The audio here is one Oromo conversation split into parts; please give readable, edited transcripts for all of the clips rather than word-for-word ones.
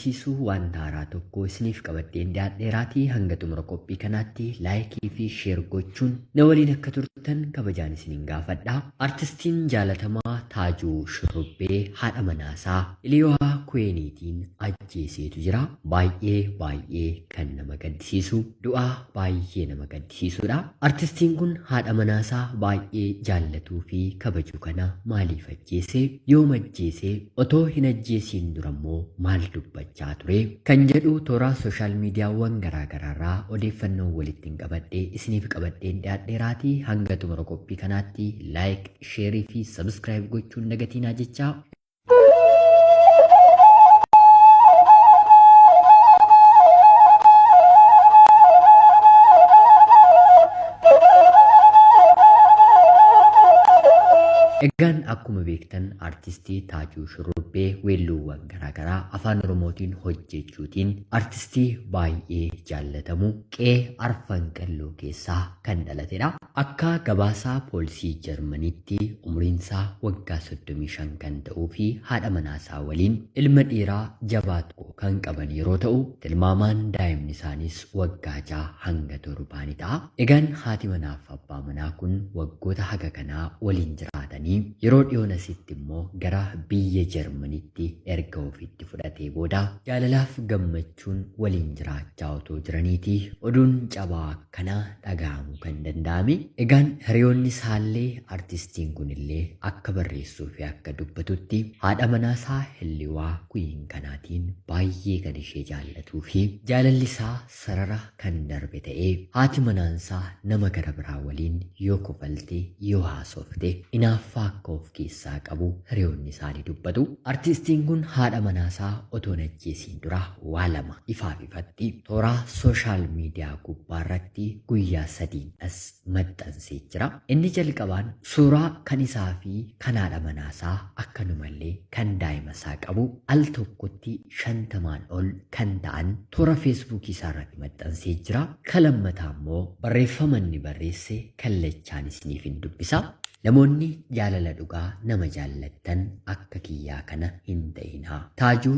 Gaddisiisuu wanta haaraa tokko isiniif qabadheen dhiyaadheeraatii hanga xumura qophii kanaatti laayikii fi sheer gochuun na waliin akka turtan kabajaan isiniin gaafadha. Artistiin jaalatamaa Taajuu Shurrubbee haadha manaasaa Iliyoohaa Kuweeniitiin ajjeeseetu jira. Baay'ee baay'ee kan nama gaddisiisu, du'aa baay'ee nama gaddisiisudha. Artistiin kun haadha manaasaa baay'ee jaallatuu fi kabaju kana maaliif ajjeese? Yoom ajjeese? Otoo hin ajjeesiin dura immoo maal dubbachaa ture? Kan jedhu toora sooshaal miidiyaawwan garaagaraarraa odeeffannoo walitti hin qabadhee isiniif qabadheen dhiyaadheeraatii hanga xumura qophii kanaatti laayik, sheerii fi sabskiraayib gochuun dagatiinaa jechaa. Egaan akkuma beektan artistii Taajuu Shurrubbee weelluuwwan garaagaraa afaan Oromootiin hojjechuutiin artistii baay'ee jaallatamu qe'ee Arfan Qalloo keessaa kan dhalatedha. Akka gabaasaa poolisii Jarmaniitti umriinsaa waggaa 35 kan ta'uu fi haadha manaasaa waliin ilma dhiiraa jabaa tokko kan qaban yeroo ta'u, tilmaamaan daa'imni isaaniis waggaa 6 hanga 7 ni ta'a. Egaan haati manaaf abbaa manaa kun waggoota haga kanaa waliin jiraatanii yeroo dhiyoon asitti immoo gara biyya Jarmanitti erga ofitti fudhatee booda jaalalaaf gammachuun waliin jiraachaa otoo jiraniiti oduun cabaa akkanaa dhaga'amuu kan danda'ame. Egaan hiriyoonni isaallee artistiin kunillee akka barreessuu fi akka dubbatutti haadha manaasaa Hilliwaa Kuyiin kanaatiin baay'ee kan ishee jaallatuu fi jaalalli isaa sarara kan darbe ta'ee haati manaansaa nama gara biraa waliin yoo kofalte, yoo haasofte inaaffaa akka of keessaa qabu hiriyoonni isaanii dubbatu. Artistiin kun haadha manaasaa otoo hin ajjeesiin dura waa lama ifaaf ifatti toora sooshaal miidiyaa gubbaa irratti guyyaa sadiin as maxxansee jira. Inni jalqabaan suuraa kan isaa fi kan haadha manaasaa akkanumallee kan daa'ima isaa qabu al tokkotti 50n ol kan ta'an toora feesbuukii isaa irratti maxxansee jira. Kan lammataa immoo barreeffama inni barreesse kallachaan isiniif hin dubbisa. Namoonni jaalala dhugaa nama jaallattan akka kiyyaa kana hin ta'inaa. Taajuu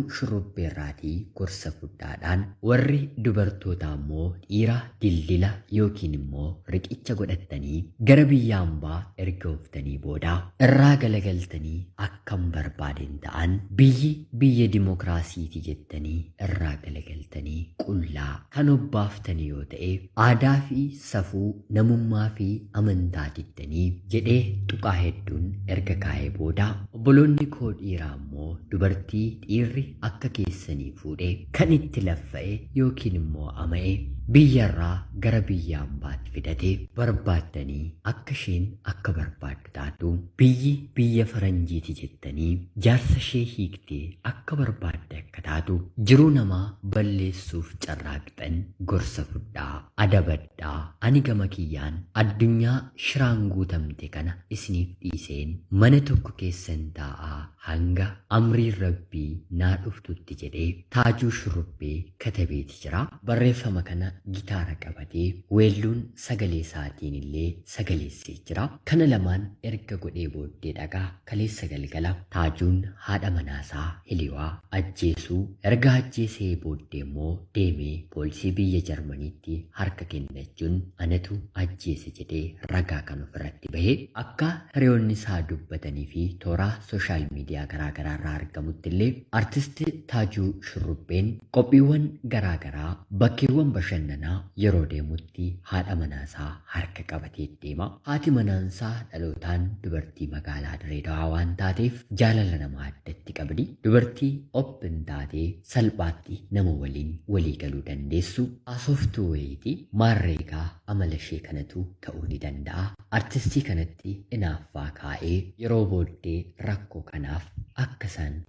Shurrubbeerraatii gorsa fudhaadhaan, warri dubartootaa immoo dhiira dildila yookiin immoo riqicha godhattanii gara biyya ambaa erga ooftanii booda irraa galagaltanii akkan barbaaden ta'an, biyyi biyya dimokiraasiiti jettanii irraa galagaltanii qullaa kan obbaaftani yoo ta'e, aadaa fi safuu, namummaa fi amantaa diddanii jedhee tuqaa hedduun erga kaa'ee booda, obboloonni koo dhiiraa immoo dubartii dhiirri akka keessanii fuudhe kan itti laffa'e yookiin immoo ama'e biyyarraa gara biyya ambaatti fidate barbaaddanii akka isheen akka barbaaddu taatu, biyyi biyya faranjiiti jettanii jaarsa ishee hiiktee akka barbaadde akka taatu jiruu namaa balleessuuf carraaqxan gorsa fudhaa, adabadhaa. Ani gama kiyyaan addunyaa shiraan guutamte kana isiniif dhiiseen mana tokko keessan taa'aa hanga amriin Rabbii naa dhuftutti jedhee Taajuu Shurrubbee katabeeti jira. Barreeffama kana gitaara qabatee weelluun sagalee isaatiin illee sagaleessee jira. Kana lamaan erga godhee booddee dhagaa kaleessa galgala Taajuun haadha manaasaa Hiliwaa ajjeesuu, erga ajjeesee booddee immoo deemee poolisii biyya Jarmaniitti harka kennachuun anatu ajjeese jedhee ragaa kan ofirratti bahe. Akka hiriyoonni isaa dubbatanii fi toora sooshaal miidiyaa garaa garaa irraa argamutti illee artisti Taajuu Shurrubbeen qophiiwwan garaa garaa bakkeewwan bashannanaa yeroo deemutti haadha manaasaa harka qabatee deema. Haati manaansaa dhalootaan dubartii magaalaa Dirree Dawaa waan taateef jaalala namaa addatti qabdi. Dubartii open taatee salphaatti nama waliin walii galuu dandeessu haasoftuu wayiiti. Maarree egaa amala ishee kanatu ta'uu ni danda'a. Artistii kanatti inaaffaa kaa'ee yeroo booddee rakkoo kanaaf akka isaan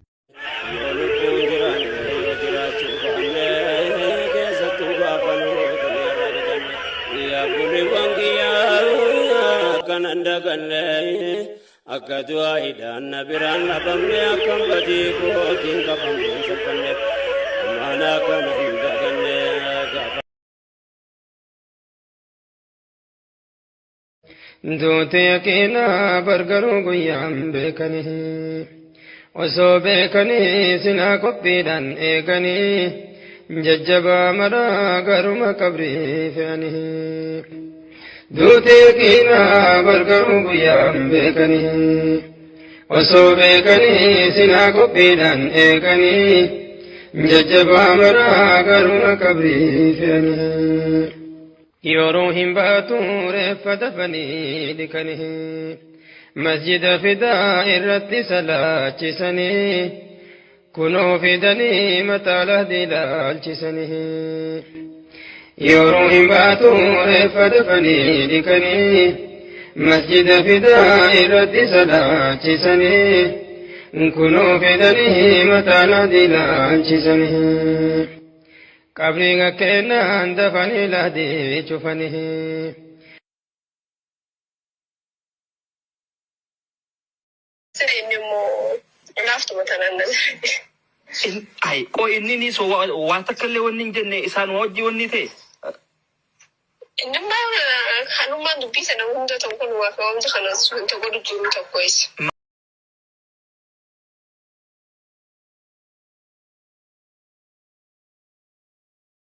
Yoo lubbuun jiraanne, yoo jiraachuu baanne, keessattuu gaafa nuti nyaarraa bitanne. Yaa buliiwwan kiyyaa kanan daganne, akka du'aa hidhaan na biraan dhabamne, akkam badii kootiin qabamne hin salphanne, ammaanaa kana hin daganne gaafa. Duuti yaqiinaa bargaruu guyyaan beekanii. Osoo beekanii silaa qophiidhaan eeganii jajjabaa maraa garuma qabrii fe'anii. Duutee kiinaa bargaruu guyyaan beekanii. Osoo beekanii silaa qophiidhaan eeganii jajjabaa maraa garuma qabrii fe'anii. Yeroo hin baatu reeffa dafanii dhiqanii. Masjida fidaa irratti salaachisanii kunoo fidanii mataa lahdi ilaalchisanii. Yeroo hin baatu reeffa dafanii dhiqanii masjida fidaa irratti salaachisanii kunoo fidanii mataa lahdi ilaalchisanii. Qabrii gakkeenaan dafanii lahdi cufanii. Inni immoo laaftuma tanaan na Ay, qoo inni ni so waa takka illee wanni hin jenne isaan wajji wanni ta'e. Inni immoo kanummaan dubbii sana hunda ta'u kun waa fi wanta kana wanta godhu jiru tokko isa.